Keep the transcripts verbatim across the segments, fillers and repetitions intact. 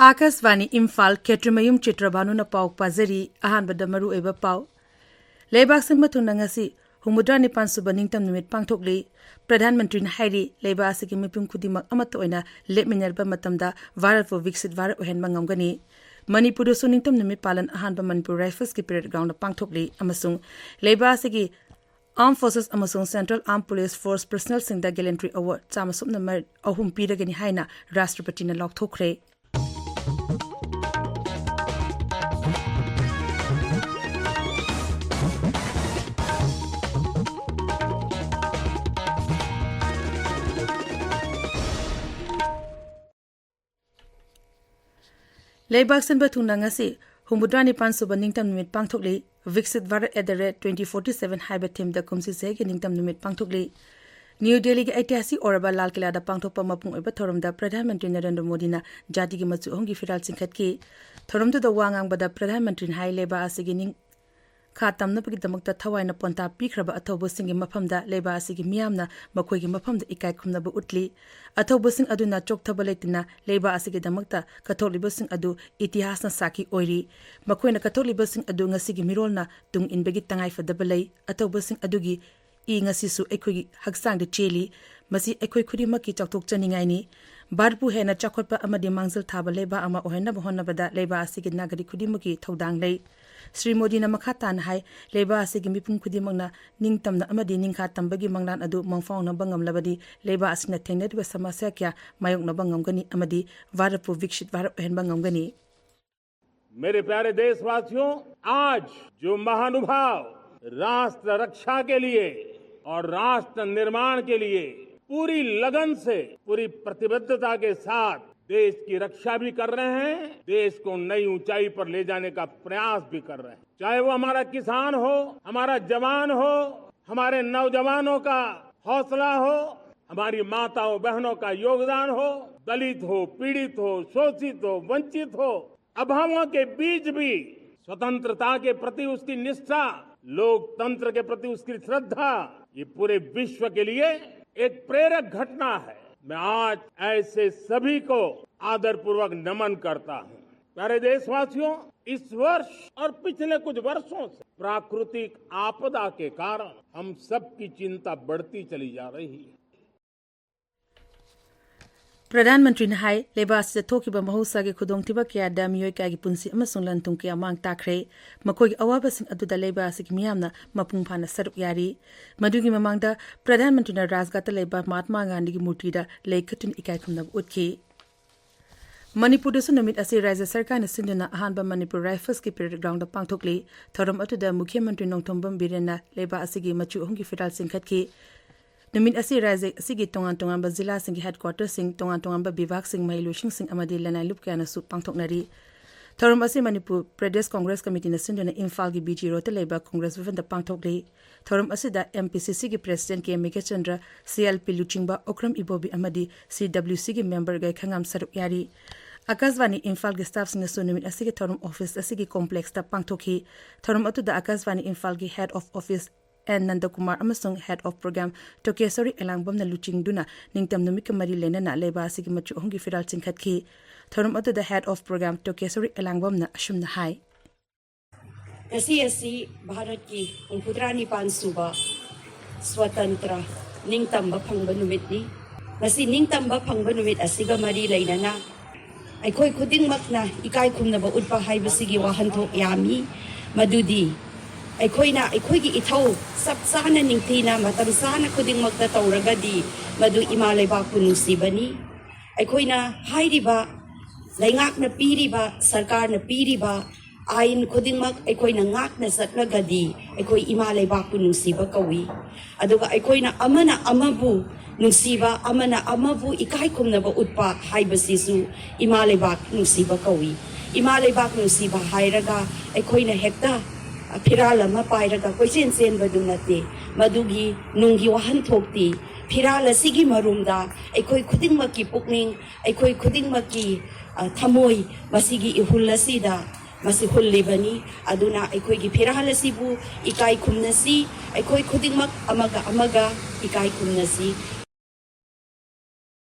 ꯑꯥꯀꯥꯁꯕꯥꯅꯤ ꯏꯝꯐꯥꯜ, ꯈꯦꯇ꯭ꯔꯤꯃꯌꯨꯝ ꯆꯤꯇ꯭ꯔꯕꯥꯅꯨꯅ ꯄꯥꯎ ꯄꯥꯖꯔꯤ꯫ ꯑꯍꯥꯟꯕꯗ ꯃꯔꯨꯑꯣꯏꯕ ꯄꯥꯎ꯫ ꯂꯩꯕꯥꯛ ꯁꯤꯟꯕ ꯊꯨꯡꯅ ꯉꯁꯤ ꯍꯨꯝꯐꯨꯇꯔꯥ ꯅꯤꯄꯥꯟ ꯁꯨꯕ ꯅꯤꯡꯇꯝ ꯅꯨꯃꯤꯠ ꯄꯥꯡꯊꯣꯛꯂꯤ꯫ ꯄ꯭ꯔꯙꯥꯟ ꯃꯟꯇ꯭ꯔꯤꯅ ꯍꯥꯏꯔꯤ, ꯂꯩꯕꯥꯛ ꯑꯁꯤꯒꯤ ꯃꯤꯄꯨꯝ ꯈꯨꯗꯤꯡꯃꯛ ꯑꯃꯠꯇ ꯑꯣꯏꯅ ꯂꯦꯞꯃꯤꯟꯅꯔꯕ ꯃꯇꯝꯗ ꯚꯥꯔꯠꯄꯨ ꯚꯤꯛꯁꯤꯠ ꯚꯥꯔꯠ ꯑꯣꯏꯍꯟꯕ ꯉꯝꯒꯅꯤ꯫ ꯃꯅꯤꯄꯨꯔꯗꯁꯨ ꯅꯤꯡꯇꯝ ꯅꯨꯃꯤꯠ ꯄꯥꯂꯟ ꯑꯍꯥꯟꯕ ꯃꯅꯤꯄꯨꯔ ꯔꯥꯏꯐꯜꯁꯀꯤ ꯄꯦꯔꯦꯗ ꯒ꯭ꯔꯥꯎꯟꯗ ꯄꯥꯡꯊꯣꯛꯂꯤ ꯑꯃꯁꯨꯡ ꯂꯩꯕꯥꯛ ꯑꯁꯤꯒꯤ Armed Forces ꯑꯃꯁꯨꯡ Central Armed Police Force personnelꯁꯤꯡꯗ Gallantry Award ꯆꯥꯝꯃ ꯁꯨꯞꯅ ꯑꯍꯨꯝ ꯄꯤꯔꯒꯅꯤ ꯍꯥꯏꯅ ꯔꯥꯁꯇ꯭ꯔꯄꯇꯤꯅ ꯂꯥꯎꯊꯣꯛꯈ꯭ꯔꯦ꯫ ꯂꯩꯕꯥꯛ ꯁꯤꯟꯕ ꯊꯨꯡꯅ ꯉꯁꯤ ꯍꯨꯝꯐꯨꯇꯔꯥ ꯅꯤꯄꯥꯟ ꯁꯨꯕ ꯅꯤꯡꯇꯝ ꯅꯨꯃꯤꯠ ꯄꯥꯡꯊꯣꯛꯂꯤ꯫ Viksit Bharat at the rate twenty forty seven ꯍꯥꯏꯕ ꯊꯤꯝꯗ ꯀꯨꯝꯁꯤ ꯆꯍꯤꯒꯤ ꯅꯤꯡꯇꯝ ꯅꯨꯃꯤꯠ ꯄꯥꯡꯊꯣꯛꯂꯤ꯫ ꯅ꯭ꯌꯨ ꯗꯦꯜꯂꯤꯒꯤ ꯑꯩꯇꯤꯍꯥꯁꯤꯛ ꯑꯣꯏꯔꯕ ꯂꯥꯜ ꯀꯤꯂꯥꯗ ꯄꯥꯡꯊꯣꯛꯄ ꯃꯄꯨꯡ ꯑꯣꯏꯕ ꯊꯧꯔꯝꯗ ꯄ꯭ꯔꯙꯥꯟ ꯃꯟꯇ꯭ꯔꯤ ꯅꯔꯦꯟꯗ꯭ꯔ ꯃꯣꯗꯤꯅ ꯖꯥꯇꯤꯒꯤ ꯃꯆꯨ ꯑꯍꯨꯝꯒꯤ ꯐꯤꯔꯥꯜ ꯆꯤꯡꯈꯠꯈꯤ꯫ ꯊꯧꯔꯝꯗꯨꯗ ꯋꯥ ꯉꯥꯡꯕꯗ ꯄ꯭ꯔꯙꯥꯟ ꯃꯟꯇ꯭ꯔꯤꯅ ꯍꯥꯏ, ꯂꯩꯕꯥꯛ ꯑꯁꯤꯒꯤ ꯅꯤꯡ ꯈꯥ ꯇꯝꯅꯕꯒꯤꯗꯃꯛꯇ ꯊꯋꯥꯏꯅ ꯄꯣꯟꯊꯥ ꯄꯤꯈ꯭ꯔꯕ ꯑꯊꯧꯕꯁꯤꯡꯒꯤ ꯃꯐꯝꯗ ꯂꯩꯕꯥꯛ ꯑꯁꯤꯒꯤ ꯃꯤꯌꯥꯝꯅ ꯃꯈꯣꯏꯒꯤ ꯃꯐꯝꯗ ꯏꯀꯥꯏ ꯈꯨꯝꯅꯕ ꯎꯠꯂꯤ꯫ ꯑꯊꯧꯕꯁꯤꯡ ꯑꯗꯨꯅ ꯆꯣꯛꯊꯕ ꯂꯩꯇꯅ ꯂꯩꯕꯥꯛ ꯑꯁꯤꯒꯤꯗꯃꯛꯇ ꯀꯠꯊꯣꯛꯂꯤꯕꯁꯤꯡ ꯑꯗꯨ ꯏꯇꯤꯍꯥꯁꯅ ꯁꯥꯈꯤ ꯑꯣꯏꯔꯤ꯫ ꯃꯈꯣꯏꯅ ꯀꯠꯊꯣꯛꯂꯤꯕꯁꯤꯡ ꯑꯗꯨ ꯉꯁꯤꯒꯤ ꯃꯤꯔꯣꯜꯅ ꯇꯨꯡ ꯏꯟꯕꯒꯤ ꯇꯉꯥꯏꯐꯗꯕ ꯂꯩ꯫ ꯑꯊꯧꯕꯁꯤꯡ ꯑꯗꯨꯒꯤ ꯏ ꯉꯁꯤꯁꯨ ꯑꯩꯈꯣꯏꯒꯤ ꯍꯛꯆꯥꯡꯗ ꯆꯦꯜꯂꯤ꯫ ꯃꯁꯤ ꯑꯩꯈꯣꯏ ꯈꯨꯗꯤꯡꯃꯛꯀꯤ ꯆꯥꯎꯊꯣꯛꯆꯅꯤꯡꯉꯥꯏꯅꯤ꯫ ꯚꯥꯔꯠꯄꯨ ꯍꯦꯟꯅ ꯆꯥꯎꯈꯠꯄ ꯑꯃꯗꯤ ꯃꯥꯡꯖꯤꯜ ꯊꯥꯕ ꯂꯩꯕꯥꯛ ꯑꯃ ꯑꯣꯏꯍꯟꯅꯕ ꯍꯣꯠꯅꯕꯗ ꯂꯩꯕꯥꯛ ꯑꯁꯤꯒꯤ ꯅꯥꯒꯔꯤꯛ ꯈꯨꯗꯤꯡꯃꯛꯀꯤ ꯊꯧꯗꯥꯡ ꯂꯩ꯫ ꯁ꯭ꯔꯤ ꯃꯣꯗꯤꯅ ꯃꯈꯥ ꯇꯥꯅ ꯍꯥꯏ, ꯂꯩꯕꯥꯛ ꯑꯁꯤꯒꯤ ꯃꯤꯄꯨꯝ ꯈꯨꯗꯤꯡꯃꯛꯅ ꯅꯤꯡꯇꯝꯅ ꯑꯃꯗꯤ ꯅꯤꯡꯈꯥ ꯇꯝꯕꯒꯤ ꯃꯪꯂꯥꯟ ꯑꯗꯨ ꯃꯪꯐꯥꯎꯅꯕ ꯉꯝꯂꯕꯗꯤ ꯂꯩꯕꯥꯛ ꯑꯁꯤꯅ ꯊꯦꯡꯅꯔꯤꯕ ꯁꯃꯁ꯭ꯌꯥ ꯀꯌꯥ ꯃꯥꯌꯣꯛꯅꯕ ꯉꯝꯒꯅꯤ ꯑꯃꯗꯤ ꯚꯥꯔꯠꯄꯨ ꯚꯤꯛꯁꯤꯠ ꯚꯥꯔꯠ ꯑꯣꯏꯍꯟꯕ ꯉꯝꯒꯅꯤ꯫ मेरे प्यारे देशवासियों, आज जो महानुभाव राष्ट्र रक्षा के लिए और राष्ट्र निर्माण के लिए पूरी लगन से, पूरी प्रतिबद्धता के साथ देश की रक्षा भी कर रहे हैं, देश को नई ऊंचाई पर ले जाने का प्रयास भी कर रहे हैं। चाहे वो हमारा किसान हो, हमारा जवान हो, हमारे नौजवानों का हौसला हो, हमारी माताओं बहनों का योगदान हो, दलित हो, पीड़ित हो, शोषित हो, वंचित हो, अभावों के बीच भी स्वतंत्रता के प्रति उसकी निष्ठा, लोकतंत्र के प्रति उसकी श्रद्धा, ये पूरे विश्व के लिए एक प्रेरक घटना है। मैं आज ऐसे सभी को आदरपूर्वक नमन करता हूं। प्यारे देशवासियों, इस वर्ष और पिछले कुछ वर्षों से प्राकृतिक आपदा के कारण हम सबकी चिंता बढ़ती चली जा रही है। ꯄ꯭ꯔꯙꯥꯟ ꯃꯟꯇ꯭ꯔꯤꯅ ꯍꯥꯏ, ꯂꯩꯕꯥꯛ ꯑꯁꯤꯗ ꯊꯣꯛꯈꯤꯕ ꯃꯍꯧꯁꯥꯒꯤ ꯈꯨꯗꯣꯡꯊꯤꯕ ꯀꯌꯥꯗ ꯃꯤꯑꯣꯏ ꯀꯌꯥꯒꯤ ꯄꯨꯟꯁꯤ ꯑꯃꯁꯨꯡ ꯂꯟ ꯊꯨꯝ ꯀꯌꯥ ꯃꯥꯡ ꯇꯥꯛꯈ꯭ꯔꯦ꯫ ꯃꯈꯣꯏꯒꯤ ꯑꯋꯥꯕꯁꯤꯡ ꯑꯗꯨꯗ ꯂꯩꯕꯥꯛ ꯑꯁꯤꯒꯤ ꯃꯤꯌꯥꯝꯅ ꯃꯄꯨꯡ ꯐꯥꯅ ꯁꯔꯨꯛ ꯌꯥꯔꯤ꯫ ꯃꯗꯨꯒꯤ ꯃꯃꯥꯡꯗ ꯄ꯭ꯔꯙꯥꯟ ꯃꯟꯇ꯭ꯔꯤꯅ ꯔꯥꯖꯘꯥꯠꯇ ꯂꯩꯕ ꯃꯍꯥꯠꯃꯥ ꯒꯥꯟꯙꯤꯒꯤ ꯃꯨꯔꯇꯤꯗ ꯂꯩ ꯀꯠꯇꯨꯅ ꯏꯀꯥꯏ ꯈꯨꯝꯅꯕ ꯎꯠꯈꯤ꯫ ꯃꯅꯤꯄꯨꯔꯗꯁꯨ ꯅꯨꯃꯤꯠ ꯑꯁꯤ ꯔꯥꯖ꯭ꯌ ꯁꯔꯀꯥꯔꯅ ꯁꯤꯟꯗꯨꯅ ꯑꯍꯥꯟꯕ ꯃꯅꯤꯄꯨꯔ ꯔꯥꯏꯐꯜꯁꯀꯤ ꯄꯦꯔꯦꯗ ꯒ꯭ꯔꯥꯎꯟꯗ ꯄꯥꯡꯊꯣꯛꯂꯤ꯫ ꯊꯧꯔꯝ ꯑꯗꯨꯗ ꯃꯨꯈ꯭ꯌ ꯃꯟꯇ꯭ꯔꯤ ꯅꯣꯡꯊꯣꯝꯕꯝ ꯕꯤꯔꯦꯟꯅ ꯂꯩꯕꯥꯛ ꯑꯁꯤꯒꯤ ꯃꯆꯨ ꯑꯍꯨꯝꯒꯤ ꯐꯤꯔꯥꯜ ꯆꯤꯡꯈꯠꯈꯤ꯫ ꯅꯨꯃꯤꯠ ꯑꯁꯤ ꯔꯥꯖ꯭ꯌ ꯑꯁꯤꯒꯤ ꯇꯣꯉꯥꯟ ꯇꯣꯉꯥꯟꯕ ꯖꯤꯂꯥꯁꯤꯡꯒꯤ ꯍꯦꯗꯀ꯭ꯋꯥꯇꯔꯁꯤꯡ, ꯇꯣꯉꯥꯟ ꯇꯣꯉꯥꯟꯕ ꯕꯤꯚꯥꯒꯁꯤꯡ, ꯃꯍꯩꯂꯣꯏꯁꯪꯁꯤꯡ ꯑꯃꯗꯤ ꯂꯅꯥꯏ ꯂꯨꯞ ꯀꯌꯥꯅꯁꯨ ꯄꯥꯡꯊꯣꯛꯅꯔꯤ꯫ ꯊꯧꯔꯝ ꯑꯁꯤ ꯃꯅꯤꯄꯨꯔ ꯄ꯭ꯔꯗꯦꯁ ꯀꯣꯡꯒ꯭ꯔꯦꯁ ꯀꯃꯤꯇꯤꯅ ꯁꯤꯟꯗꯨꯅ ꯏꯝꯐꯥꯜꯒꯤ ꯕꯤ ꯖꯤ ꯔꯣꯗꯇ ꯂꯩꯕ ꯀꯣꯡꯒ꯭ꯔꯦꯁ ꯚꯕꯟꯗ ꯄꯥꯡꯊꯣꯛꯂꯤ꯫ ꯊꯧꯔꯝ ꯑꯁꯤꯗ ꯑꯦꯝ ꯄꯤ ꯁꯤ ꯁꯤꯒꯤ ꯄ꯭ꯔꯦꯁꯤꯗꯦꯟꯠ ꯀꯦ ꯃꯦꯘꯆꯟꯗ꯭ꯔ, ꯁꯤ ꯑꯦꯜ ꯄꯤ ꯂꯨꯆꯤꯡꯕ ꯑꯣꯀ꯭ꯔꯝ ꯏꯕꯣꯕꯤ ꯑꯃꯗꯤ ꯁꯤ ꯗꯕ꯭ꯂ꯭ꯌꯨ ꯁꯤꯒꯤ ꯃꯦꯝꯕꯔ ꯒꯩꯈꯉꯥꯝ ꯁꯔꯨꯛ ꯌꯥꯔꯤ꯫ ꯑꯀꯥꯁꯕꯥꯅꯤ ꯏꯝꯐꯥꯜꯒꯤ ꯁ꯭ꯇꯥꯐꯁꯤꯡꯅꯁꯨ ꯅꯨꯃꯤꯠ ꯑꯁꯤꯒꯤ ꯊꯧꯔꯝ ꯑꯣꯐꯤꯁ ꯑꯁꯤꯒꯤ ꯀꯣꯝꯄ꯭ꯂꯦꯛꯁꯇ ꯄꯥꯡꯊꯣꯛꯈꯤ꯫ ꯊꯧꯔꯝ ꯑꯗꯨꯗ ꯑꯀꯥꯁꯕꯥꯅꯤ ꯏꯝꯐꯥꯜꯒꯤ ꯍꯦꯗ ꯑꯣꯐ ꯑꯣꯐꯤꯁ ꯑꯦꯟ ꯅꯟꯗꯀꯨꯃꯥꯔ ꯑꯃꯁꯨꯡ ꯍꯦꯗ ꯑꯣꯐ ꯄ꯭ꯔꯣꯒ꯭ꯔꯥꯝ ꯇꯣꯀꯦꯁꯣꯔꯤ ꯑꯦꯂꯥꯡꯕꯝꯅ ꯂꯨꯆꯤꯡꯗꯨꯅ ꯅꯤꯡꯇꯝ ꯅꯨꯃꯤꯠꯀ ꯃꯔꯤ ꯂꯩꯅꯅ ꯂꯩꯕꯥꯛ ꯑꯁꯤꯒꯤ ꯃꯆꯨ ꯑꯍꯨꯝꯒꯤ ꯐꯤꯔꯥꯜ ꯆꯤꯡꯈꯠꯈꯤ꯫ ꯊꯧꯔꯝ ꯑꯗꯨꯗ ꯍꯦꯗ ꯑꯣꯐ ꯄ꯭ꯔꯣꯒ꯭ꯔꯥꯝ ꯇꯣꯀꯦꯁꯣꯔꯤ ꯑꯦꯂꯥꯡꯕꯝꯅ ꯑꯁꯨꯝꯅ ꯍꯥꯏ꯫ ꯉꯁꯤ ꯑꯁꯤ ꯚꯥꯔꯠꯀꯤ ꯍꯨꯝꯐꯨꯇꯔꯥ ꯅꯤꯄꯥꯟ ꯁꯨꯕ ꯁ꯭ꯋꯇꯟꯇ꯭ꯔ ꯅꯤꯡꯇꯝꯕ ꯐꯪꯕ ꯅꯨꯃꯤꯠꯅꯤ꯫ ꯉꯁꯤ ꯅꯤꯡꯇꯝꯕ ꯐꯪꯕ ꯅꯨꯃꯤꯠ ꯑꯁꯤꯒ ꯃꯔꯤ ꯂꯩꯅꯅ ꯑꯩꯈꯣꯏ ꯈꯨꯗꯤꯡꯃꯛꯅ ꯏꯀꯥꯏ ꯈꯨꯝꯅꯕ ꯎꯠꯄ ꯍꯥꯏꯕꯁꯤꯒꯤ ꯋꯥꯍꯟꯊꯣꯛ ꯌꯥꯝꯃꯤ꯫ ꯃꯗꯨꯗꯤ ꯑꯩꯈꯣꯏꯅ ꯑꯩꯈꯣꯏꯒꯤ ꯏꯊꯧ ꯆꯞ ꯆꯥꯅ ꯅꯤꯡꯊꯤꯅ ꯃꯇꯝ ꯆꯥꯅ ꯈꯨꯗꯤꯡꯃꯛꯇ ꯇꯧꯔꯒꯗꯤ ꯃꯗꯨ ꯏꯃꯥ ꯂꯩꯕꯥꯛꯄꯨ ꯅꯨꯡꯁꯤꯕꯅꯤ꯫ ꯑꯩꯈꯣꯏꯅ ꯍꯥꯏꯔꯤꯕ ꯂꯩꯉꯥꯛꯅ ꯄꯤꯔꯤꯕ, ꯁꯔꯀꯥꯔꯅ ꯄꯤꯔꯤꯕ ꯑꯥꯏꯟ ꯈꯨꯗꯤꯡꯃꯛ ꯑꯩꯈꯣꯏꯅ ꯉꯥꯛꯅ ꯆꯠꯂꯒꯗꯤ ꯑꯩꯈꯣꯏ ꯏꯃꯥ ꯂꯩꯕꯥꯛꯄꯨ ꯅꯨꯡꯁꯤꯕ ꯀꯧꯏ꯫ ꯑꯗꯨꯒ ꯑꯩꯈꯣꯏꯅ ꯑꯃꯅ ꯑꯃꯕꯨ ꯅꯨꯡꯁꯤꯕ, ꯑꯃꯅ ꯑꯃꯕꯨ ꯏꯀꯥꯏ ꯈꯨꯝꯅꯕ ꯎꯠꯄ ꯍꯥꯏꯕꯁꯤꯁꯨ ꯏꯃꯥ ꯂꯩꯕꯥꯛ ꯅꯨꯡꯁꯤꯕ ꯀꯧꯏ꯫ ꯏꯃꯥ ꯂꯩꯕꯥꯛ ꯅꯨꯡꯁꯤꯕ ꯍꯥꯏꯔꯒ ꯑꯩꯈꯣꯏꯅ ꯍꯦꯛꯇ ꯐꯤꯔꯥꯜ ꯑꯃ ꯄꯥꯏꯔꯒ ꯀꯣꯏꯆꯦꯟ ꯆꯦꯟꯕꯗꯨ ꯅꯠꯇꯦ꯫ ꯃꯗꯨꯒꯤ ꯅꯨꯡꯒꯤ ꯋꯥꯍꯟꯊꯣꯛꯇꯤ ꯐꯤꯔꯥꯜ ꯑꯁꯤꯒꯤ ꯃꯔꯨꯝꯗ ꯑꯩꯈꯣꯏ ꯈꯨꯗꯤꯡꯃꯛꯀꯤ ꯄꯨꯛꯅꯤꯡ, ꯑꯩꯈꯣꯏ ꯈꯨꯗꯤꯡꯃꯛꯀꯤ, ꯑ, ꯊꯃꯣꯏ, ꯃꯁꯤꯒꯤ ꯏꯍꯨꯜ ꯑꯁꯤꯗ ꯃꯁꯤ ꯍꯨꯜꯂꯤꯕꯅꯤ꯫ ꯑꯗꯨꯅ ꯑꯩꯈꯣꯏꯒꯤ ꯐꯤꯔꯥꯜ ꯑꯁꯤꯕꯨ ꯏꯀꯥꯏ ꯈꯨꯝꯅꯁꯤ, ꯑꯩꯈꯣꯏ ꯈꯨꯗꯤꯡꯃꯛ ꯑꯃꯒ ꯑꯃꯒ ꯏꯀꯥꯏ ꯈꯨꯝꯅꯁꯤ꯫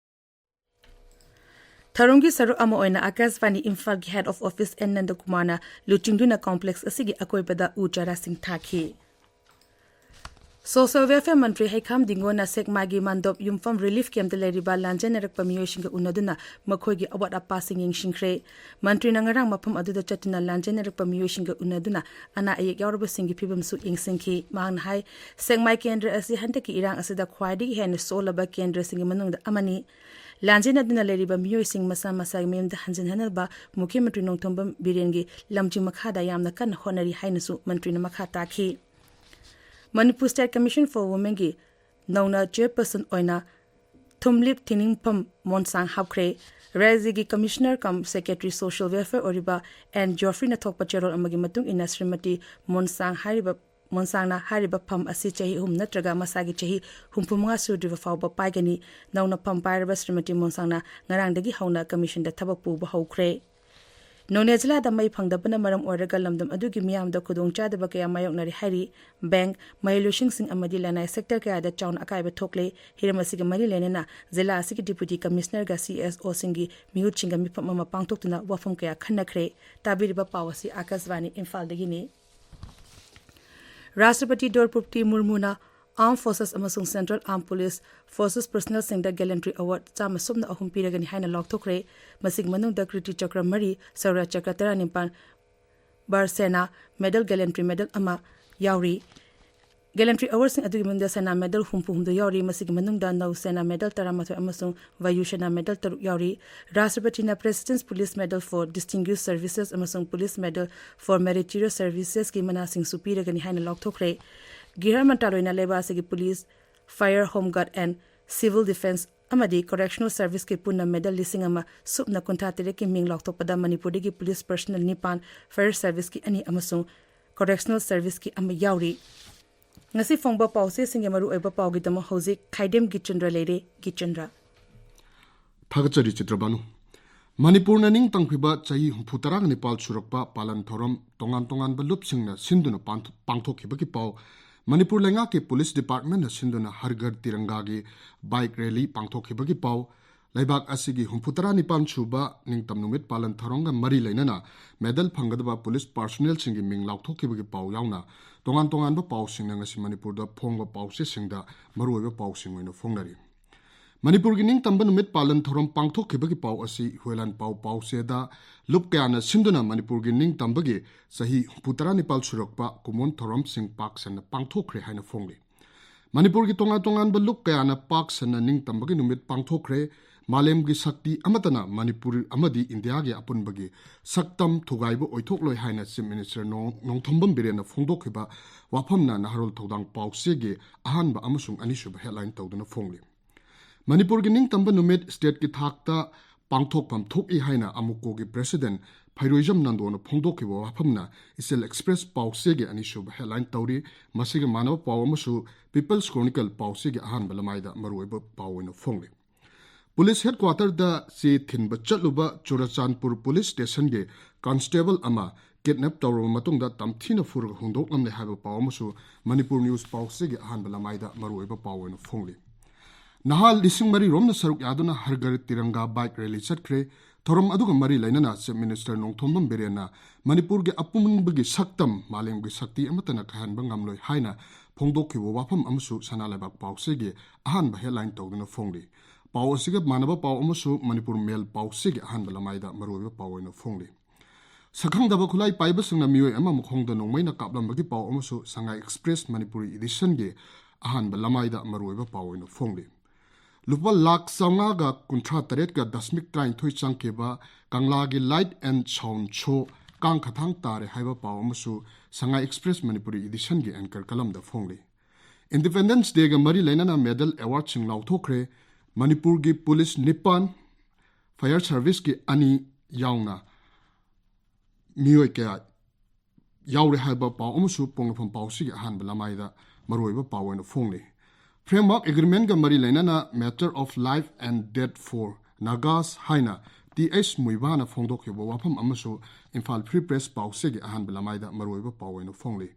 ꯊꯧꯔꯝꯒꯤ ꯁꯔꯨꯛ ꯑꯃ ꯑꯣꯏꯅ ꯑꯀꯥꯁꯕꯥꯅꯤ ꯏꯝꯐꯥꯜꯒꯤ Head of Office N ꯅꯟꯗꯀꯨꯃꯥꯔꯅ ꯂꯨꯆꯤꯡꯗꯨꯅ complex ꯑꯁꯤꯒꯤ ꯑꯀꯣꯏꯕꯗ ꯎ ꯆꯥꯔꯥꯁꯤꯡ ꯊꯥꯈꯤ꯫ Social Welfare ꯃꯟꯇ꯭ꯔꯤ ꯍꯩꯈꯥꯝ ꯗꯤꯡꯒꯣꯅ ꯁꯦꯛꯃꯥꯏꯒꯤ ꯃꯥꯟꯗꯣꯞ ꯌꯨꯝꯐꯝ relief campꯇ ꯂꯩꯔꯤꯕ ꯂꯥꯟꯖꯦꯟꯅꯔꯛꯄ ꯃꯤꯑꯣꯏꯁꯤꯡꯒ ꯎꯅꯗꯨꯅ ꯃꯈꯣꯏꯒꯤ ꯑꯋꯥꯠ ꯑꯄꯥꯁꯤꯡ ꯌꯦꯡꯁꯤꯟꯈ꯭ꯔꯦ꯫ ꯃꯟꯇ꯭ꯔꯤꯅ ꯉꯔꯥꯡ ꯃꯐꯝ ꯑꯗꯨꯗ ꯆꯠꯇꯨꯅ ꯂꯥꯟꯖꯦꯟꯅꯔꯛꯄ ꯃꯤꯑꯣꯏꯁꯤꯡꯒ ꯎꯅꯗꯨꯅ ꯑꯅꯥ ꯑꯌꯦꯛ ꯌꯥꯎꯔꯕꯁꯤꯡꯒꯤ ꯐꯤꯕꯝꯁꯨ ꯌꯦꯡꯁꯤꯟꯈꯤ꯫ ꯃꯍꯥꯛꯅ ꯍꯥꯏ, ꯁꯦꯛꯃꯥꯏ ꯀꯦꯟꯗ꯭ꯔ ꯑꯁꯤ ꯍꯟꯗꯛꯀꯤ ꯏꯔꯥꯡ ꯑꯁꯤꯗ ꯈ꯭ꯋꯥꯏꯗꯒꯤ ꯍꯦꯟꯅ ꯁꯣꯜꯂꯕ ꯀꯦꯟꯗ꯭ꯔꯁꯤꯡꯒꯤ ꯃꯅꯨꯡꯗ ꯑꯃꯅꯤ꯫ ꯂꯥꯟꯖꯦꯟꯅꯗꯨꯅ ꯂꯩꯔꯤꯕ ꯃꯤꯑꯣꯏꯁꯤꯡ ꯃꯁꯥ ꯃꯁꯥꯒꯤ ꯃꯌꯨꯝꯗ ꯍꯟꯖꯤꯟꯍꯟꯅꯕ ꯃꯨꯈ꯭ꯌ ꯃꯟꯇ꯭ꯔꯤ ꯅꯣꯡꯊꯣꯝꯕꯝ ꯕꯤꯔꯦꯟꯒꯤ ꯂꯝꯖꯤꯡ ꯃꯈꯥꯗ ꯌꯥꯝꯅ ꯀꯟꯅ ꯍꯣꯠꯅꯔꯤ ꯍꯥꯏꯅꯁꯨ ꯃꯟꯇ꯭ꯔꯤꯅ ꯃꯈꯥ ꯇꯥꯈꯤ꯫ Manipur State Commission for Womenꯒꯤ ꯅꯧꯅ chairperson ꯑꯣꯏꯅ ꯊꯨꯝꯂꯤꯞ ꯊꯤꯅꯤꯡꯐꯝ ꯃꯣꯟꯁꯥꯡ ꯍꯥꯞꯈ꯭ꯔꯦ꯫ ꯔꯥꯖ꯭ꯌꯒꯤ Commissioner cum Secretary Social Welfare ꯑꯣꯏꯔꯤꯕ ꯑꯦꯟ ꯖꯣꯐ꯭ꯔꯤꯅ ꯊꯣꯛꯄ ꯆꯦꯔꯣꯜ ꯑꯃꯒꯤ ꯃꯇꯨꯡ ꯏꯟꯅ ꯁ꯭ꯔꯤꯃꯇꯤ ꯃꯣꯟꯁꯥꯡ ꯍꯥꯏꯔꯤꯕ, ꯃꯣꯟꯁꯥꯡꯅ ꯍꯥꯏꯔꯤꯕ ꯐꯝ ꯑꯁꯤ ꯆꯍꯤ ꯑꯍꯨꯝ ꯅꯠꯇ꯭ꯔꯒ ꯃꯁꯥꯒꯤ ꯆꯍꯤ ꯍꯨꯝꯐꯨ ꯃꯉꯥ ꯁꯨꯗ꯭ꯔꯤꯕ ꯐꯥꯎꯕ ꯄꯥꯏꯒꯅꯤ꯫ ꯅꯧꯅ ꯐꯝ ꯄꯥꯏꯔꯕ ꯁ꯭ꯔꯤꯃꯇꯤ ꯃꯣꯟꯁꯥꯡꯅ ꯉꯔꯥꯡꯗꯒꯤ ꯍꯧꯅ commissionꯗ ꯊꯕꯛ ꯄꯨꯕ ꯍꯧꯈ꯭ꯔꯦ꯫ ꯅꯣꯅꯦ ꯖꯤꯂꯥꯗ ꯃꯩ ꯐꯪꯗꯕꯅ ꯃꯔꯝ ꯑꯣꯏꯔꯒ ꯂꯝꯗꯝ ꯑꯗꯨꯒꯤ ꯃꯤꯌꯥꯝꯗ ꯈꯨꯗꯣꯡꯆꯥꯗꯕ ꯀꯌꯥ ꯃꯥꯌꯣꯛꯅꯔꯤ ꯍꯥꯏꯔꯤ꯫ Bank, ꯃꯍꯩꯂꯣꯏꯁꯪꯁꯤꯡ ꯑꯃꯗꯤ ꯂꯅꯥꯏ sector ꯀꯌꯥꯗ ꯆꯥꯎꯅ ꯑꯀꯥꯏꯕ ꯊꯣꯛꯂꯦ꯫ ꯍꯤꯔꯝ ꯑꯁꯤꯒ ꯃꯔꯤ ꯂꯩꯅꯅ ꯖꯤꯂꯥ ꯑꯁꯤꯒꯤ Deputy Commissionerꯒ C S Oꯁꯤꯡꯒꯤ ꯃꯤꯍꯨꯠꯁꯤꯡꯒ ꯃꯤꯐꯝ ꯑꯃ ꯄꯥꯡꯊꯣꯛꯇꯨꯅ ꯋꯥꯐꯝ ꯀꯌꯥ ꯈꯟꯅꯈ꯭ꯔꯦ꯫ ꯇꯥꯕꯤꯔꯤꯕ ꯄꯥꯎ ꯑꯁꯤ ꯑꯀꯥꯁꯕꯥꯅꯤ ꯏꯝꯐꯥꯜꯗꯒꯤꯅꯤ꯫ ꯔꯥꯁꯇ꯭ꯔꯄꯇꯤ ꯗ꯭ꯔꯧꯄꯗꯤ ꯃꯨꯔꯃꯨꯅ Armed Forces ꯑꯃꯁꯨꯡ Central Armed Police Forces personnelꯁꯤꯡꯗ Gallantry Award ꯆꯥꯝꯃ ꯁꯨꯞꯅ ꯑꯍꯨꯝ ꯄꯤꯔꯒꯅꯤ ꯍꯥꯏꯅ ꯂꯥꯎꯊꯣꯛꯈ꯭ꯔꯦ꯫ ꯃꯁꯤꯒꯤ ꯃꯅꯨꯡꯗ ꯀ꯭ꯔꯤꯇꯤ ꯆꯀ꯭ꯔ ꯃꯔꯤ, ꯁꯧꯔ꯭ꯌ ꯆꯀ꯭ꯔ ꯇꯔꯥꯅꯤꯄꯥꯟ, ꯕꯥꯔ ꯁꯦꯅꯥ ꯃꯦꯗꯜ, Gallantry Medal ꯑꯃ ꯌꯥꯎꯔꯤ꯫ Gallantry Awardꯁꯤꯡ ꯑꯗꯨꯒꯤ ꯃꯅꯨꯡꯗ ꯁꯦꯅꯥ ꯃꯦꯗꯜ ꯍꯨꯝꯐꯨ ꯍꯨꯝꯗꯣꯏ ꯌꯥꯎꯔꯤ꯫ ꯃꯁꯤꯒꯤ ꯃꯅꯨꯡꯗ ꯅꯧ ꯁꯦꯅꯥ ꯃꯦꯗꯜ ꯇꯔꯥꯃꯥꯊꯣꯏ ꯑꯃꯁꯨꯡ ꯋꯥꯌꯨ ꯁꯦꯅꯥ ꯃꯦꯗꯜ ꯇꯔꯨꯛ ꯌꯥꯎꯔꯤ꯫ ꯔꯥꯁꯇ꯭ꯔꯄꯇꯤꯅ President's Police Medal for Distinguished Services ꯑꯃꯁꯨꯡ Police Medal for Meritorious Servicesꯀꯤ ꯃꯅꯥꯁꯤꯡꯁꯨ ꯄꯤꯔꯒꯅꯤ ꯍꯥꯏꯅ ꯂꯥꯎꯊꯣꯛꯈ꯭ꯔꯦ꯫ ꯒ꯭ꯔꯤꯍ ꯃꯟꯇ꯭ꯔꯥꯂꯣꯏꯅ ꯂꯩꯕꯥꯛ ꯑꯁꯤꯒꯤ Police, Fire, Home Guard and Civil Defence ꯑꯃꯗꯤ Correctional Serviceꯀꯤ ꯄꯨꯟꯅ ꯃꯦꯗꯜ ꯂꯤꯁꯤꯡ ꯑꯃ ꯁꯨꯞꯅ ꯀꯨꯟꯊ꯭ꯔꯥ ꯇꯔꯦꯠꯀꯤ ꯃꯤꯡ ꯂꯥꯎꯊꯣꯛꯄꯗ ꯃꯅꯤꯄꯨꯔꯗꯒꯤ Police Personnel ꯅꯤꯄꯥꯟ, Fire Serviceꯀꯤ ꯑꯅꯤ ꯑꯃꯁꯨꯡ Correctional Serviceꯀꯤ ꯑꯃ ꯌꯥꯎꯔꯤ꯫ ꯉꯁꯤ ꯐꯣꯡꯕ ꯄꯥꯎꯆꯦꯁꯤꯡꯒꯤ ꯃꯔꯨꯑꯣꯏꯕ ꯄꯥꯎꯒꯤꯗꯃꯛ ꯍꯧꯖꯤꯛ ꯈꯥꯏꯗꯦꯝ ꯒꯤꯆꯟꯗ꯭ꯔ ꯂꯩꯔꯦ꯫ ꯒꯤꯆꯟꯗ꯭ꯔ꯫ ꯊꯥꯒꯠꯆꯔꯤ ꯆꯤꯇ꯭ꯔꯕꯥꯅꯨ꯫ ꯃꯅꯤꯄꯨꯔꯅ ꯅꯤꯡꯇꯝꯈꯤꯕ ꯆꯍꯤ ꯍꯨꯝꯐꯨ ꯇꯔꯥꯒ ꯅꯤꯄꯥꯜ ꯁꯨꯔꯛꯄ ꯄꯥꯂꯟ ꯊꯧꯔꯝ ꯇꯣꯉꯥꯟ ꯇꯣꯉꯥꯟꯕ ꯂꯨꯞꯁꯤꯡꯅ ꯁꯤꯟꯗꯨꯅ ꯄꯥꯡꯊ-, ꯄꯥꯡꯊꯣꯛꯈꯤꯕꯒꯤ ꯄꯥꯎ꯫ ꯃꯅꯤꯄꯨꯔ ꯂꯩꯉꯥꯛꯀꯤ Police Departmentꯅ ꯁꯤꯟꯗꯨꯅ ꯍꯔ ꯘꯔ ꯇꯤꯔꯪꯒꯥꯒꯤ bike rally ꯄꯥꯡꯊꯣꯛꯈꯤꯕꯒꯤ ꯄꯥꯎ꯫ ꯂꯩꯕꯥꯛ ꯑꯁꯤꯒꯤ ꯍꯨꯝꯐꯨꯇꯔꯥ ꯅꯤꯄꯥꯟ ꯁꯨꯕ ꯅꯤꯡꯇꯝ ꯅꯨꯃꯤꯠ ꯄꯥꯂꯟ ꯊꯧꯔꯝꯒ ꯃꯔꯤ ꯂꯩꯅꯅ ꯃꯦꯗꯜ ꯐꯪꯒꯗꯕ ꯄꯨꯂꯤꯁ ꯄꯥꯔꯁꯣꯅꯦꯜꯁꯤꯡꯒꯤ ꯃꯤꯡ ꯂꯥꯎꯊꯣꯛꯈꯤꯕꯒꯤ ꯄꯥꯎ ꯌꯥꯎꯅ ꯇꯣꯉꯥꯟ ꯇꯣꯉꯥꯟꯕ ꯄꯥꯎꯁꯤꯡꯅ ꯉꯁꯤ ꯃꯅꯤꯄꯨꯔꯗ ꯐꯣꯡꯕ ꯄꯥꯎꯆꯦꯁꯤꯡꯗ ꯃꯔꯨꯑꯣꯏꯕ ꯄꯥꯎꯁꯤꯡ ꯑꯣꯏꯅ ꯐꯣꯡꯅꯔꯤ꯫ ꯃꯅꯤꯄꯨꯔꯒꯤ ꯅꯤꯡꯇꯝꯕ ꯅꯨꯃꯤꯠ ꯄꯥꯂꯟ ꯊꯧꯔꯝ ꯄꯥꯡꯊꯣꯛꯈꯤꯕꯒꯤ ꯄꯥꯎ ꯑꯁꯤ ꯍꯨꯏꯂꯥꯟ ꯄꯥꯎ ꯄꯥꯎꯆꯦꯗ ꯂꯨꯞ ꯀꯌꯥꯅ ꯁꯤꯟꯗꯨꯅ ꯃꯅꯤꯄꯨꯔꯒꯤ ꯅꯤꯡꯇꯝꯕꯒꯤ ꯆꯍꯤ ꯍꯨꯝꯐꯨꯇꯔꯥ ꯅꯤꯄꯥꯜ ꯁꯨꯔꯛꯄ ꯀꯨꯝꯑꯣꯟ ꯊꯧꯔꯝꯁꯤꯡ ꯄꯥꯛ ꯁꯟꯅ ꯄꯥꯡꯊꯣꯛꯈ꯭ꯔꯦ ꯍꯥꯏꯅ ꯐꯣꯡꯂꯤ꯫ ꯃꯅꯤꯄꯨꯔꯒꯤ ꯇꯣꯉꯥꯟ ꯇꯣꯉꯥꯟꯕ ꯂꯨꯞ ꯀꯌꯥꯅ ꯄꯥꯛ ꯁꯟꯅ ꯅꯤꯡꯇꯝꯕꯒꯤ ꯅꯨꯃꯤꯠ ꯄꯥꯡꯊꯣꯛꯈ꯭ꯔꯦ꯫ ꯃꯥꯂꯦꯝꯒꯤ ꯁꯛꯇꯤ ꯑꯃꯠꯇꯅ ꯃꯅꯤꯄꯨꯔ ꯑꯃꯗꯤ ꯏꯟꯗꯤꯌꯥꯒꯤ ꯑꯄꯨꯟꯕꯒꯤ ꯁꯛꯇꯝ ꯊꯨꯒꯥꯏꯕ ꯑꯣꯏꯊꯣꯛꯂꯣꯏ ꯍꯥꯏꯅ ꯆꯤꯐ ꯃꯤꯅꯤꯁꯇꯔ ꯅꯣꯡ-, ꯅꯣꯡꯊꯣꯝꯕꯝ ꯕꯤꯔꯦꯟꯅ ꯐꯣꯡꯗꯣꯛꯈꯤꯕ ꯋꯥꯐꯝꯅ ꯅꯍꯥꯔꯣꯜ ꯊꯧꯗꯥꯡ ꯄꯥꯎꯆꯦꯒꯤ ꯑꯍꯥꯟꯕ ꯑꯃꯁꯨꯡ ꯑꯅꯤꯁꯨꯕ ꯍꯦꯗꯂꯥꯏꯟ ꯇꯧꯗꯨꯅ ꯐꯣꯡꯂꯤ꯫ ꯃꯅꯤꯄꯨꯔꯒꯤ ꯅꯤꯡꯇꯝꯕ ꯅꯨꯃꯤꯠ ꯁ꯭ꯇꯦꯠꯀꯤ ꯊꯥꯛꯇ ꯄꯥꯡꯊꯣꯛꯐꯝ ꯊꯣꯛꯏ ꯍꯥꯏꯅ ꯑꯃꯨꯀꯣꯒꯤ ꯄ꯭ꯔꯦꯁꯤꯗꯦꯟꯠ ꯐꯩꯔꯣꯏꯖꯝ ꯅꯟꯗꯣꯅ ꯐꯣꯡꯗꯣꯛꯈꯤꯕ ꯋꯥꯐꯝꯅ ꯏꯆꯦꯜ ꯑꯦꯛꯁꯄ꯭ꯔꯦꯁ ꯄꯥꯎꯆꯦꯒꯤ ꯑꯅꯤꯁꯨꯕ ꯍꯦꯗꯂꯥꯏꯟ ꯇꯧꯔꯤ꯫ ꯃꯁꯤꯒ ꯃꯥꯟꯅꯕ ꯄꯥꯎ ꯑꯃꯁꯨ ꯄꯤꯄꯜꯁ ꯀ꯭ꯔꯣꯅꯤꯀꯜ ꯄꯥꯎꯆꯦꯒꯤ ꯑꯍꯥꯟꯕ ꯂꯃꯥꯏꯗ ꯃꯔꯨꯑꯣꯏꯕ ꯄꯥꯎ ꯑꯣꯏꯅ ꯐꯣꯡꯂꯤ꯫ ꯄꯨꯂꯤꯁ ꯍꯦꯗꯀ꯭ꯋꯥꯇꯔꯗ ꯆꯦ ꯊꯤꯟꯕ ꯆꯠꯂꯨꯕ ꯆꯨꯔꯆꯥꯟꯄꯨꯔ ꯄꯨꯂꯤꯁ ꯁ꯭ꯇꯦꯁꯟꯒꯤ ꯀꯟꯁꯇꯦꯕꯜ ꯑꯃ ꯀꯤꯗꯅꯦꯞ ꯇꯧꯔꯕ ꯃꯇꯨꯡꯗ ꯇꯝꯊꯤꯅ ꯐꯨꯔꯒ ꯍꯨꯟꯗꯣꯛꯂꯝꯂꯦ ꯍꯥꯏꯕ ꯄꯥꯎ ꯑꯃꯁꯨ ꯃꯅꯤꯄꯨꯔ ꯅ꯭ꯌꯨꯁ ꯄꯥꯎꯆꯦꯒꯤ ꯑꯍꯥꯟꯕ ꯂꯃꯥꯏꯗ ꯃꯔꯨꯑꯣꯏꯕ ꯄꯥꯎ ꯑꯣꯏꯅ ꯐꯣꯡꯂꯤ꯫ ꯅꯍꯥ ꯂꯤꯁꯤꯡ ꯃꯔꯤ ꯔꯣꯝꯅ ꯁꯔꯨꯛ ꯌꯥꯗꯨꯅ ꯍꯔ ꯘꯔ ꯇꯤꯔꯪꯒꯥ ꯕꯥꯏꯛ ꯔꯦꯂꯤ ꯆꯠꯈ꯭ꯔꯦ꯫ ꯊꯧꯔꯝ ꯑꯗꯨꯒ ꯃꯔꯤ ꯂꯩꯅꯅ ꯆꯤꯐ ꯃꯤꯅꯤꯁꯇꯔ ꯅꯣꯡꯊꯣꯝꯕꯝ ꯕꯤꯔꯦꯟꯅ ꯃꯅꯤꯄꯨꯔꯒꯤ ꯑꯄꯨꯟꯕꯒꯤ ꯁꯛꯇꯝ ꯃꯥꯂꯦꯝꯒꯤ ꯁꯛꯇꯤ ꯑꯃꯠꯇꯅ ꯀꯥꯏꯍꯟꯕ ꯉꯝꯂꯣꯏ ꯍꯥꯏꯅ ꯐꯣꯡꯗꯣꯛꯈꯤꯕ ꯋꯥꯐꯝ ꯑꯃꯁꯨ ꯁꯅꯥ ꯂꯩꯕꯥꯛ ꯄꯥꯎꯆꯦꯒꯤ ꯑꯍꯥꯟꯕ ꯍꯦꯗꯂꯥꯏꯟ ꯇꯧꯗꯨꯅ ꯐꯣꯡꯂꯤ꯫ ꯄꯥꯎ ꯑꯁꯤꯒ ꯃꯥꯟꯅꯕ ꯄꯥꯎ ꯑꯃꯁꯨ ꯃꯅꯤꯄꯨꯔ ꯃꯦꯜ ꯄꯥꯎꯆꯦꯒꯤ ꯑꯍꯥꯟꯕ ꯂꯃꯥꯏꯗ ꯃꯔꯨꯑꯣꯏꯕ ꯄꯥꯎ ꯑꯣꯏꯅ ꯐꯣꯡꯂꯤ꯫ ꯁꯛꯈꯪꯗꯕ ꯈꯨꯠꯂꯥꯏ ꯄꯥꯏꯕꯁꯤꯡꯅ ꯃꯤꯑꯣꯏ ꯑꯃ ꯃꯈꯣꯡꯗ ꯅꯣꯡꯃꯩꯅ ꯀꯥꯞꯂꯝꯕꯒꯤ ꯄꯥꯎ ꯑꯃꯁꯨ ꯁꯉꯥꯏ ꯑꯦꯛꯁꯄ꯭ꯔꯦꯁ ꯃꯅꯤꯄꯨꯔꯤ ꯏꯗꯤꯁꯟꯒꯤ ꯑꯍꯥꯟꯕ ꯂꯃꯥꯏꯗ ꯃꯔꯨꯑꯣꯏꯕ ꯄꯥꯎ ꯑꯣꯏꯅ ꯐꯣꯡꯂꯤ꯫ ꯂꯨꯄꯥ ꯂꯥꯈ ꯆꯥꯝꯃꯉꯥꯒ ꯀꯨꯟꯊ꯭ꯔꯥ ꯇꯔꯦꯠꯀ ꯗꯁꯃꯤꯛ ꯇꯔꯥꯅꯤꯊꯣꯏ ꯆꯪꯈꯤꯕ ꯀꯪꯂꯥꯒꯤ Light and Sound Show ꯀꯥꯡ ꯈꯊꯥꯡ ꯇꯥꯔꯦ ꯍꯥꯏꯕ ꯄꯥꯎ ꯑꯃꯁꯨ ꯁꯉꯥꯏ ꯑꯦꯛꯁꯄ꯭ꯔꯦꯁ ꯃꯅꯤꯄꯨꯔꯤ ꯏꯗꯤꯁꯟꯒꯤ ꯑꯦꯡꯀꯔ ꯀꯂꯝꯗ ꯐꯣꯡꯂꯤ꯫ ꯏꯟꯗꯤꯄꯦꯟꯗꯦꯟꯁ ꯗꯦꯒ ꯃꯔꯤ ꯂꯩꯅꯅ ꯃꯦꯗꯜ ꯑꯦꯋꯥꯔꯗꯁꯤꯡ ꯂꯥꯎꯊꯣꯛꯈ꯭ꯔꯦ꯫ ꯃꯅꯤꯄꯨꯔꯒꯤ ꯄꯨꯂꯤꯁ ꯅꯤꯄꯥꯟ, ꯐꯥꯌꯔ ꯁꯥꯔꯚꯤꯁꯀꯤ ꯑꯅꯤ ꯌꯥꯎꯅ ꯃꯤꯑꯣꯏ ꯀꯌꯥ ꯌꯥꯎꯔꯦ ꯍꯥꯏꯕ ꯄꯥꯎ ꯑꯃꯁꯨ ꯄꯣꯛꯅꯐꯝ ꯄꯥꯎꯁꯤꯒꯤ ꯑꯍꯥꯟꯕ ꯂꯃꯥꯏꯗ ꯃꯔꯨꯑꯣꯏꯕ ꯄꯥꯎ ꯑꯣꯏꯅ ꯐꯣꯡꯂꯤ꯫ ꯐ꯭ꯔꯦꯝꯋꯥꯔꯛ ꯑꯦꯒ꯭ꯔꯤꯃꯦꯟꯒ ꯃꯔꯤ ꯂꯩꯅꯅ matter of life and death for Nagas ꯍꯥꯏꯅ ꯇꯤ ꯑꯩꯆ ꯃꯨꯏꯕꯥꯅ ꯐꯣꯡꯗꯣꯛꯈꯤꯕ ꯋꯥꯐꯝ ꯑꯃꯁꯨ ꯏꯝꯐꯥꯜ ꯐ꯭ꯔꯤ ꯄ꯭ꯔꯦꯁ ꯄꯥꯎꯆꯦꯒꯤ ꯑꯍꯥꯟꯕ ꯂꯃꯥꯏꯗ ꯃꯔꯨꯑꯣꯏꯕ ꯄꯥꯎ ꯑꯣꯏꯅ ꯐꯣꯡꯂꯤ꯫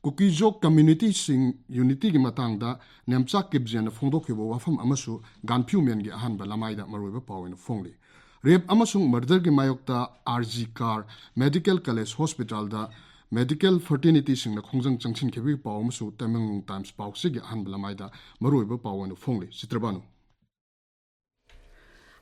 ꯀꯨꯀꯤꯖꯣꯛ ꯀꯝꯃ꯭ꯌꯨꯅꯤꯇꯤꯁꯤꯡ ꯌꯨꯅꯤꯇꯤꯒꯤ ꯃꯇꯥꯡꯗ ꯅꯦꯝꯆꯥ ꯀꯤꯞꯖꯤꯌꯟꯅ ꯐꯣꯡꯗꯣꯛꯈꯤꯕ ꯋꯥꯐꯝ ꯑꯃꯁꯨ ꯒꯥꯟꯐꯤꯌꯨ ꯃꯦꯟꯒꯤ ꯑꯍꯥꯟꯕ ꯂꯃꯥꯏꯗ ꯃꯔꯨꯑꯣꯏꯕ ꯄꯥꯎ ꯑꯣꯏꯅ ꯐꯣꯡꯂꯤ꯫ ꯔꯦꯞ ꯑꯃꯁꯨꯡ ꯃꯔꯗꯔꯒꯤ ꯃꯥꯌꯣꯛꯇ R G car medical college ꯍꯣꯁꯄꯤꯇꯥꯜꯗ ꯃꯦꯗꯤꯀꯦꯜ ꯐ꯭ꯔꯇꯔꯅꯤꯇꯤꯁꯤꯡꯅ ꯈꯣꯡꯖꯪ ꯆꯪꯁꯤꯟꯈꯤꯕꯒꯤ ꯄꯥꯎ ꯑꯃꯁꯨ ꯇꯃꯦꯡꯂꯣꯡ ꯇꯥꯏꯝꯁ ꯄꯥꯎꯆꯦꯒꯤ ꯑꯍꯥꯟꯕ ꯂꯃꯥꯏꯗ ꯃꯔꯨꯑꯣꯏꯕ ꯄꯥꯎ ꯑꯣꯏꯅ ꯐꯣꯡꯂꯤ꯫ ꯆꯤꯇ꯭ꯔꯕꯥꯅꯨ꯫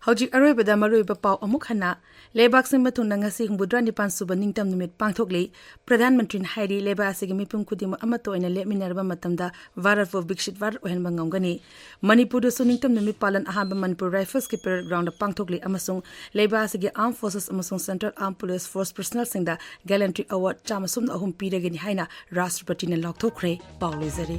ꯍꯧꯖꯤꯛ ꯑꯔꯣꯏꯕꯗ ꯃꯔꯨꯑꯣꯏꯕ ꯄꯥꯎ ꯑꯃꯨꯛ ꯍꯟꯅ꯫ ꯂꯩꯕꯥꯛ ꯁꯤꯟꯕ ꯊꯨꯡꯅ ꯉꯁꯤ ꯍꯨꯝꯐꯨꯇꯔꯥ ꯅꯤꯄꯥꯟ ꯁꯨꯕ ꯅꯤꯡꯇꯝ ꯅꯨꯃꯤꯠ ꯄꯥꯡꯊꯣꯛꯂꯤ꯫ ꯄ꯭ꯔꯙꯥꯟ ꯃꯟꯇ꯭ꯔꯤꯅ ꯍꯥꯏꯔꯤ, ꯂꯩꯕꯥꯛ ꯑꯁꯤꯒꯤ ꯃꯤꯄꯨꯝ ꯈꯨꯗꯤꯡꯃꯛ ꯑꯃꯠꯇ ꯑꯣꯏꯅ ꯂꯦꯞꯃꯤꯟꯅꯔꯕ ꯃꯇꯝꯗ ꯚꯥꯔꯠꯄꯨ ꯕꯤꯛꯁꯤꯠ ꯚꯥꯔꯠ ꯑꯣꯏꯍꯟꯕ ꯉꯝꯒꯅꯤ꯫ ꯃꯅꯤꯄꯨꯔꯗꯁꯨ ꯅꯤꯡꯇꯝ ꯅꯨꯃꯤꯠ ꯄꯥꯂꯟ ꯑꯍꯥꯟꯕ ꯃꯅꯤꯄꯨꯔ ꯔꯥꯏꯐꯜꯁꯀꯤ ꯄꯦꯔꯦꯗ ꯒ꯭ꯔꯥꯎꯟꯗ ꯄꯥꯡꯊꯣꯛꯂꯤ ꯑꯃꯁꯨꯡ ꯂꯩꯕꯥꯛ ꯑꯁꯤꯒꯤ ꯑꯥꯔꯝ ꯐꯣꯔꯁꯦꯁ ꯑꯃꯁꯨꯡ ꯁꯦꯟꯇ꯭ꯔꯦꯜ ꯑꯥꯔꯝ ꯄꯨꯂꯤꯁ ꯐꯣꯔꯁ ꯄꯔꯁꯅꯦꯜꯁꯤꯡꯗ ꯒꯦꯂꯦꯟꯇ꯭ꯔꯤ ꯑꯦꯋꯥꯔꯗ ꯆꯥꯝꯃ ꯁꯨꯞꯅ ꯑꯍꯨꯝ ꯄꯤꯔꯒꯅꯤ ꯍꯥꯏꯅ ꯔꯥꯁꯇ꯭ꯔꯄꯇꯤꯅ ꯂꯥꯎꯊꯣꯛꯈ꯭ꯔꯦ꯫ ꯄꯥꯎ ꯂꯣꯏꯖꯔꯦ꯫